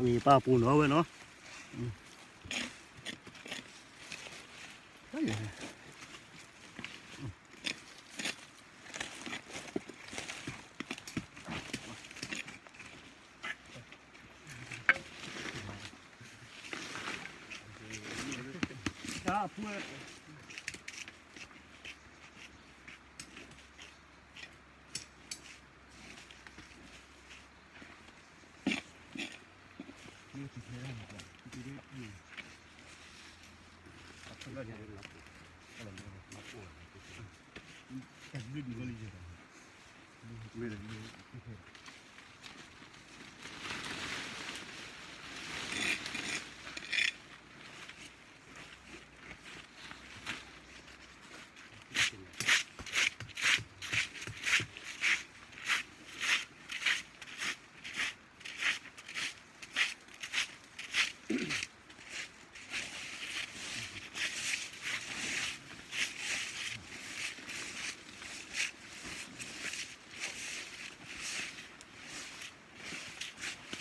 မ့ၢ်ပၢ်ပူၤနီၤဝဲနီၤ.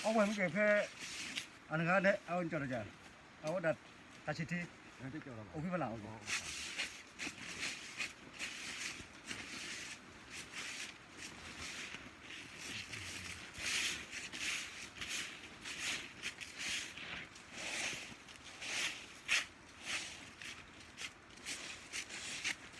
အဝဲမ့ၢ်ကဲဖဲ အနဂၤဒဲး အဝဲကၠီၤတကၢ် အဝဲဒၣ် တၢ်ဆံးထံ အိၣ်ဖဲဖလၢ် အဝဲဒၣ် တၢ်ထံၣ်ဝဲ တၢ်ထံၣ်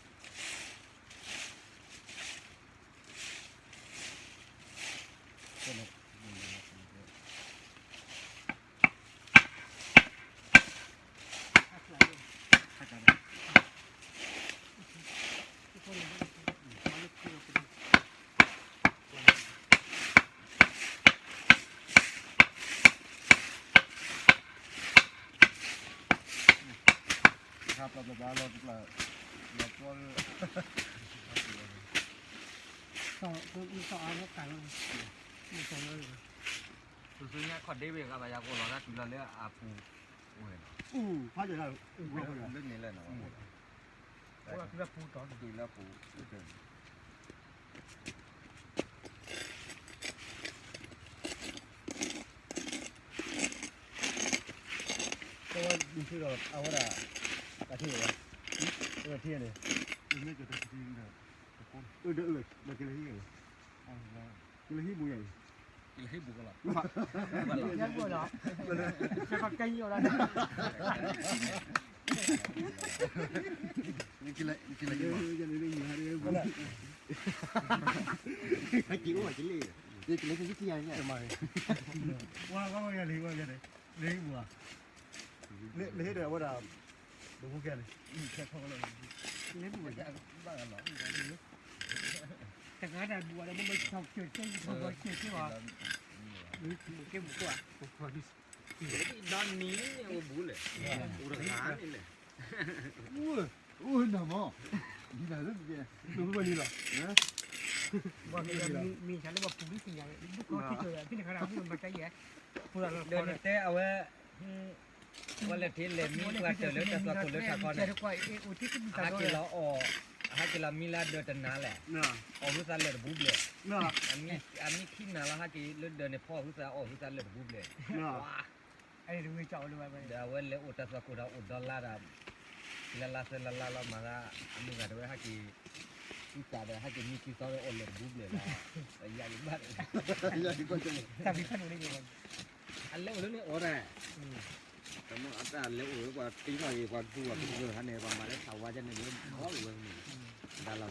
န့ၣ် အၢ ဒီးအၢ ဒီးက့ၤလၢဟံၣ်န့ၣ် က့ၤလၢဟံၣ်ပူၤယၤအံၤ က့ၤလၢဟံၣ်ပူၤလီၤ ကဲ က့ၤလၢဟံၣ်ပူၤ က့ၤလၢဟံၣ်ပူၤ ဝဲ ဝဲ ဝဲ လၢဟံၣ်ဒီးအဝဲဒၣ် ဒိးဖိခဲန့ၣ် ခဲခီလီၤ တဂၤတၢ်ဘူၣ်အီၤဒီး မ့ၢ်မ့ၢ်ဆီၣ်ကၢၢ်ကဲ ဆီၣ်ကၢၢ်ကဲ မ့ၢ်ကဲမ့ၢ်ကွၢ် ဒီနံၤန့ၣ်အိၣ်ဘူးလဲၣ် အိၣ်တဂၤန့ၣ်လဲၣ် အိၣ်နၤမး ဒ်နၤလၢပကဲ ဒိးဖိဝဲလံလီၤ မ့ၢ်ဆါလၢပှၤပူၤလံသ့ၣ်ညါဝဲ ဒုးကီၢ်ထံကၢၤ ဖဲန့ၣ်ခါဒီး မ့ၢ်မၤတၢ်ယဲ ဒီးနတဲအဝဲ ဝဲလဲၤထံလဲၤမံပှၤတၢၢ်လၢတၢ်သွၣ်ခိၣ်လၢတၢ်ခီန့ၣ် အဟးက့ၤလီၤအီၣ် အဟးက့ၤလီၤမံလၢဒၢးတနၤလဲၣ် အီၣ်ဟုသးလၢာ်တဘူးဘျဲၣ် အမံခံနၤလီၤ ဟးက့ၤလၢဒၢးန့ၣ်ဖီအီၣ်ဟုသး အီၣ်ဟုသးလၢာ်တဘူးဘျဲၣ် ဒီးအဝဲလဲၤအိၣ်တၢ်သွၣ်ခိၣ်ဒီးအိၣ်ဒီလါဒီး လၢလါသၢလါလါလီၤမၤသး အမုၢ်ဂၤတဝဲဟဲက့ၤ ကူစးဒီးဟဲက့ၤမံခံသီဒီးအိၣ်လၢာ်တဘူးဘျဲၣ်လီၤ ယၤယဘၣ် တၢ်ဖဲန့ၣ် အလဲၤအိၣ်လၢန့ၣ်အီၣ်ဒၣ် တမ့ၢ်အတၢ်လဲၤအိၣ်လၢပှၤတံထီၣ်ဂ့ၤ ပှၤဒူပှၤကရၢဟးန့ၣ် ပှၤမၤလၢထးဝါကန့ၣ်လၢ အီၣ်ဝဲန့ၣ် ဒါလီၤ